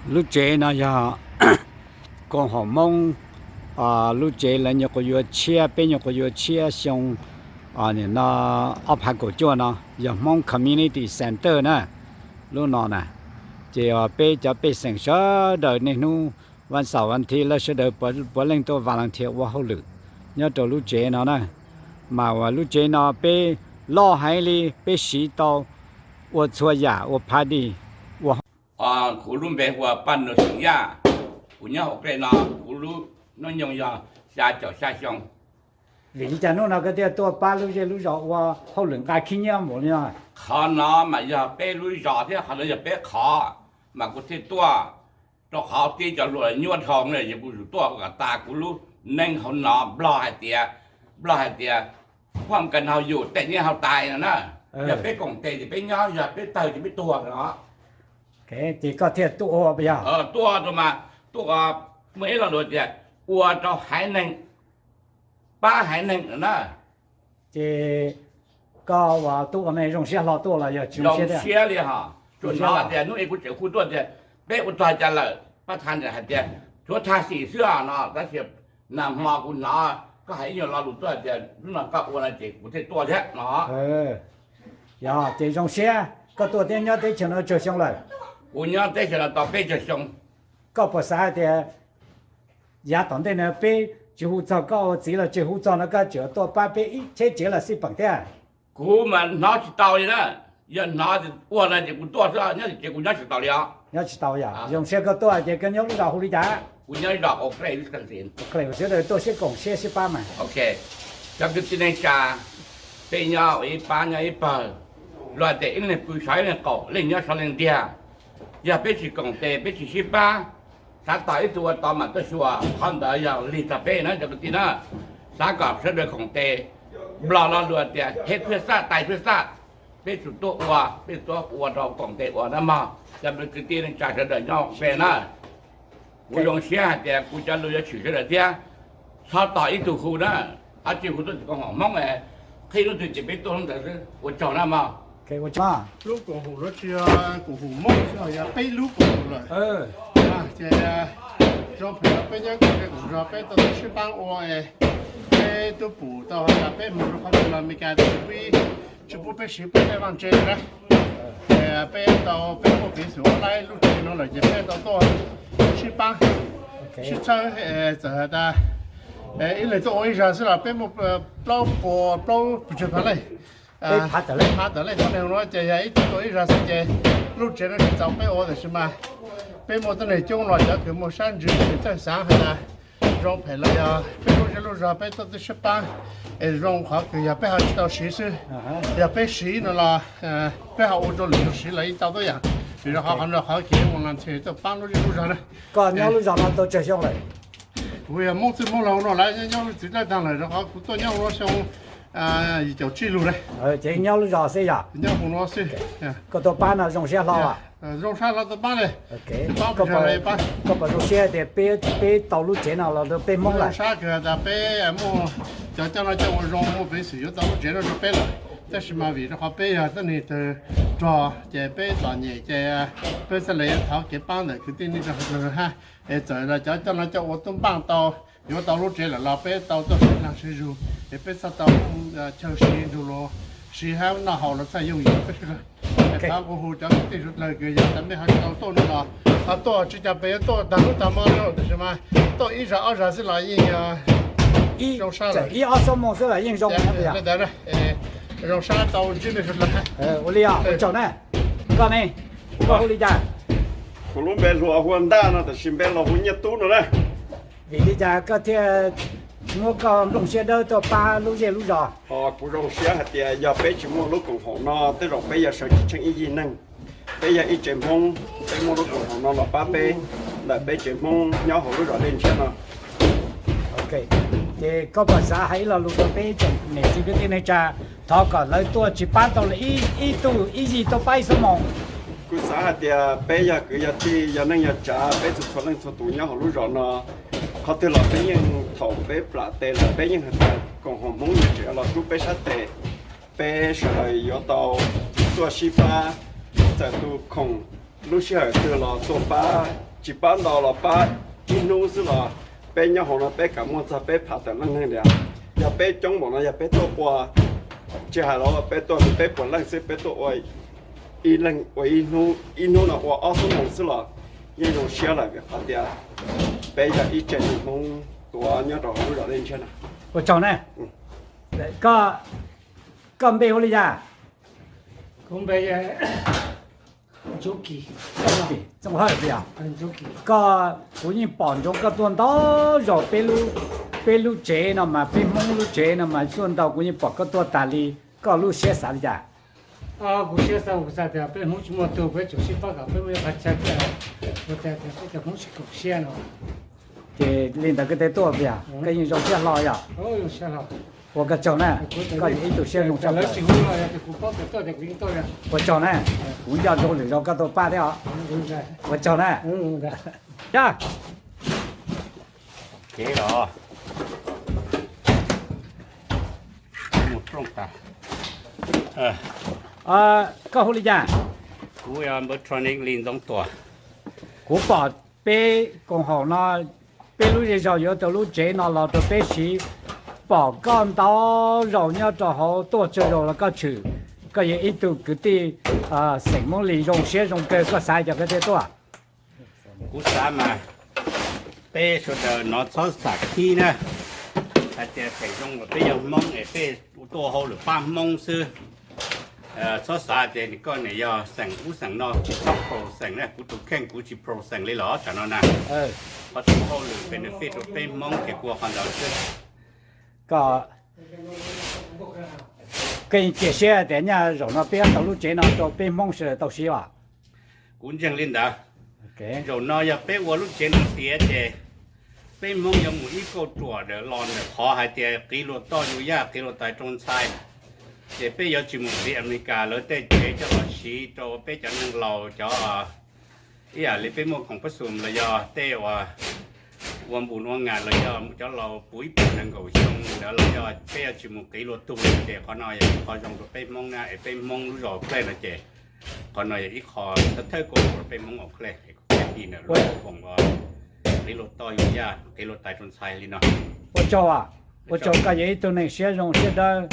Lub tsev no yog koom haum Hmoob, lub tsev lawv nyuam qhuav yuav tshiab, peb nyuam qhuav yuav tshiab xyoo no ob phav kaum cuaj no, yog Hmoob Community Center na. Lub no na, ces peb cov pej xeem sawv daws niaj hnub vas xaum vas thiv lawv sawv daws puav leej tuaj volunteer ua hauj lwm nyob rau lub tsev no na. Mas uas lub tsev no peb loj heev li, peb siv tau ua txhua yam, ua party, ua. Kuv lub npe hu ua Paj Nus Xeem Yaj, kuv nyob hauv qej no, kuv lub hnub nyoog yog xya caum xya xyoo. Vim li cas hnub no koj thiaj tuaj pab lub zej lub zos ua hauj lwm nqa khib nyiab npaum li no? Qhov no mas yog peb lub zos thiab qhov no yog peb qhov, mas kuv thiaj tuaj, rau qhov tib cov hluas nyuaj dhau na, ces kuv yuav tuaj kom tas kuv lub neej hauv no. Nplog hais tias, Nplog hais tias, phuaj kas nau yus tej nyiaj hau tais no na. Yog peb koom tes ces peb nyob, yog peb tawg ces peb tuag no. Ces koj thiaj tuaj ua puas yog? Tuaj rau mas, tuaj muaj ib lo lus tias ua rau haiv neeg, pab haiv neeg no na. Ces koj ua tuaj ua me zoo siab hlo tuaj los yog tsis zoo siab li hos? Tsuas hnov tias hnub ib kuv tseem hu tuaj tias peb ua txog cas lawm, pab thaj hais tias tshuav thaj xim xwb os no, tab sis nag hmo kuv hnov koj hais ib nyuag lo lus tuaj hais tias hnub no koj ua no ces kuv thiaj tuaj thiab no. Yog ces zoo siab. Koj tuaj thiab nyob teb chaws no tsawg xyoo lawm? Kuv nyob teb chaws no tau peb caug xyoo. Koj puas xav hais tias yav tom ntej no peb tsis hu txog koj ua txiv los tsis hu txog no koj tseem tuaj pab peb ib cheb tsev los xij peem thiab? Kuv mas hnov tsis tau li na. Yog hnov ua no ces kuv tuaj xwb, nyob ces kuv nyob tsis tau li os. Nyob tsis tau yom? Zoo siab koj tuaj ces koj nyob lub zos hu li cas? Kuv nyob zos Oak Cliff, Wisconsin. Sawv daws tuaj sib koom siab sib pab mas. Ok, cov kwv tij neej tsa, peb nyob ua ib pab nyob ib pawg, luag tias ib leeg pw saud ib leeg qaum, leej nyob saud leej ntiag. Yog peb tsis koom tes, peb tsis sib pab, xav tos ib tug ua tod mam tuaj xyuas, qhov ntawd yog lig txog peb na cov kwv tij na. Xav kom sawv daws koom tes. Nplog lo lus tias hev phiaj xaj tais phiaj xaj, peb tsum tuaj ua, peb tuaj ua rau koom tes ua na mog. Cov kwv tij neej tsa sawv daws nyob peb na, kuv zoo siab hais tias kuv cov lus yuav tshwm sawv daws thiab. Txhob tos ib tug hu na, ab tsi hu tuaj tim koom haum Hmoob, qhib lub twg ces peb tuaj lub ntawd xwb. Ua tsaug na mog. Lub koom haum no tsis yog koom haum Hmoob xwb, yog peb lub koom haum lawm. Ces zoo phem los peb nyob koom zej koom zos peb tau sib pab ua, peb twb pum tau hais tias peb mus rau qhov twg los Meskas twb tsis pub peb siv peb tej vaj tse na. Ces peb tau, peb muaj peev xwm ua laib lub tsev no lawm ces peb tau tuaj sib pab sib txhawb, txawm hais tias ib leeg tuaj ua ib zag xwb los peb muaj plaub puas plaub puas tsawg phav leej. Peb phav tawm leej, phav tawm leej tuaj neeg no ces yog ib tug tuaj ib zag xwb ces lub tsev no tsis txaus peb ua, tiam sis mas peb muaj tuab neeg coob los cov kws muaj sab ntsws txawj xaav hais tias zoo phem los yog peb lub zej lub zog peb tuaj twb sib pab es zoo qhov kws yog peb ho tsis tau siv xwb. Yog peb siv no los peb ho ua rau lwm tus siv los yeej tau tuab yam. Vim rau qhov qhov no qhov kev ua no ntshe tuaj paab lub zej lub zog na. Koj nyob lub zog no tau tsawg xyoo lawm? Kuv yog Hmoob txwj Hmoob laug no lawm, nyob lub txiv dawb tag lawm rau qhov kuv tuaj nyob no xyoo yim caum tsib lug na. Ces nyob lub zog xwb yog? Nyob hauv no xwb. Koj tuaj pab no zoo siab hlo? Zoo siab hlo tuaj pab li. Koj puas zoo siab tias peb tau lub tsev no los rau peb Hmoob lawm? Zoo siab kawg tas peb muaj cov coj noj coj ua zoo, muaj peev xwm yuav tau lub tsev no rau peb lawm. Tab sis mas vim rau qhov peb yog tuab neeg tawg rog ces peb txom nyem ces peb txhaj le yuav thov kev pab ntawm kwv tij neej tsa hab. Es txawm cov coj noj coj ua tub npaaj tau yuav tau lub tsev lawm los peb tau tuaj siv leeg siv zug es peb txhaj tau chaw siv nrug lug siv hab noj haus los txhaj yooj yim peb sawv dlawg. Es thov kuv hu cov kwv tij sawv dlawg kws yog tas mej ho tsis tau tuaj no los ho tuaj, tsis tas peb yuav tuaj tag hnub tag mo li, tab sis mas tuaj ib zag ob zag xwb los yeej zoo sab lawm. Ib ob xuab moos xwb los yeej zoo. Zoo sab tau ntsib mej sawv dlawg. Ua li os, ua tsaug na. Koj ne, koj hu li cas? Kuv lub npe hluas hu ua Ntaj no, tab sis npe laus hu Nyiaj Tub no na. Vim li cas koj thiaj muab koj nplooj siab dawb tuaj pab lub zej lub zos? Kuv zoo siab hais tias yog peb tsis muaj lub koom haum no tej zaum peb yuav sawv tsis tsheej ib yig neeg. Peb yog ib tsev Hmoob, peb muaj lub koom haum no los pab peb ntawm peb tsev Hmoob nyob hauv lub zos Dej Ntshiab no. Ces koj puas xav hais ib lo lus rau peb tsoom niam txiv kwv tij neej tsa, thov kom lawv tuaj tsis pab tau li ib tug ib yig tuaj pab ib xuab moos? Kuv xav hais tias peb yog kwv yog tij, yog neej yog tsav, peb txhua txhua leej txhua tus nyob hauv lub zos no, qhov twg los peb yeej, thaum peb plam tes lawm peb yeej hais tias koom haum Hmoob yuav tseem los rub peb sab tes. Peb sawv daws yuav tau tuaj sib pab, txawm tus khoom lub sij hawm twg los tuaj pab Tsis pab ntau los pab ib hnub xwb los peb nyob hauv no peb kam muaj txog peb phav tawm leej neeg tias, yog peb coob npaum no yog peb tuaj ua, tsis hais los peb tuaj peb puas leej xwb peb tuaj ua ib leeg ua ib hnub, ib hnub no ua ob xuab moos xwb los yeej zoo siab lawm vim qhov tias peb yog ib tsev neeg Hmoob tuav nyob rau hauv lub zos Dej Ntshiab no. Ua tsaug ne. Koj npe hu li cas? Kuv npe Ntxoov Kis. Koj, kuv yeej pom ntsoov koj tuaj ntau zaus, peb lub tsev no mas, peb Hmoob lub tsev no mas tuaj ntau, kuv yeej pom koj tuaj tas li. Koj lub siab xav li cas? Kuv siab xav, kuv xav tias peb Hmoob tsis muaj tug, peb tsuas sib pab kom peb muaj ib qho chaw, ua cas tias peb cov Hmoob tsis koom siab no. Ces li ntawd koj thiaj tuaj tiag, koj yeej zoo siab hlo yom. Ua koj tsaug na, koj yog ib tug siab zoo tshaj plaws. Ua tsaug na, kuv nco ntsoov lwm zaus koj tuaj pab thiab os. Ua tsaug na. Kev los mus rooj tas. Koj hu li cas? Kuv yog Npawg Rho Neeg Lis Ntxoov Tuam. Kuv pom peb koom haum no, peb lub zej zog yuav tau lub tsev no los rau peb siv, pom koj ntau zaus nyob rau hauv tuaj tsawg zaus los koj tshwm. Koj yog ib tug kwv tij xeem Hmoob Lis zoo siab zoo kawg, koj xav li cas koj thiaj tuaj? Kuv xav mas peb sawv daws no txhob xam khib na, hais tias feem zoo uas peb yog Hmoob es peb tuaj hauj lwm pab Hmoob xwb. Txhob xav tias koj nim yog xeem ub xeem no, tsis txhob pro xeem na, kuv tus kheej kuv tsis pro xeem li los tam no na. Qhov tus hauj lwm benefit rau peb Hmoob ces kuv ua qhov ntawd xwb. Koj, koj yeej cia siab tias nyaj zaum no peb yuav tau lub tsev no rau peb Hmoob sawv daws tau siv os? Kuv ntseeg li ntawd. Zaum no yog peb ua lub tsev no tiav ces peb Hmoob yuav mus ib kauj ruam ntawm los ntawm qhov hais tias qiv luag toj yug yaj, qiv luag tais rau ntxhais. Ces peb yuav tsis mus li Amelikas lawv tej tsev coj los siv rau peb cov neeg laus cov, ib yam li peb muaj koom pab xum los yog tej uas ua npus ua ngam los yog cov laus puv ib puas nees nkaum xyoo ntawd los yog peb yuav tsis mus qiv luag tug li. Ces qhov no yog ib qho zoo rau peb Hmoob na, es peb Hmoob lub zos Australia no ces qhov no yog ib qho thawj thawj koob rau peb Hmoob Australia es kuv thiaj tig ntawm lub koom qiv luag toj yug yaj, qiv luag tais rau ntxhais li no. Ua tsaug, ua tsaug koj yog ib tug neeg siab zoo siab dawb,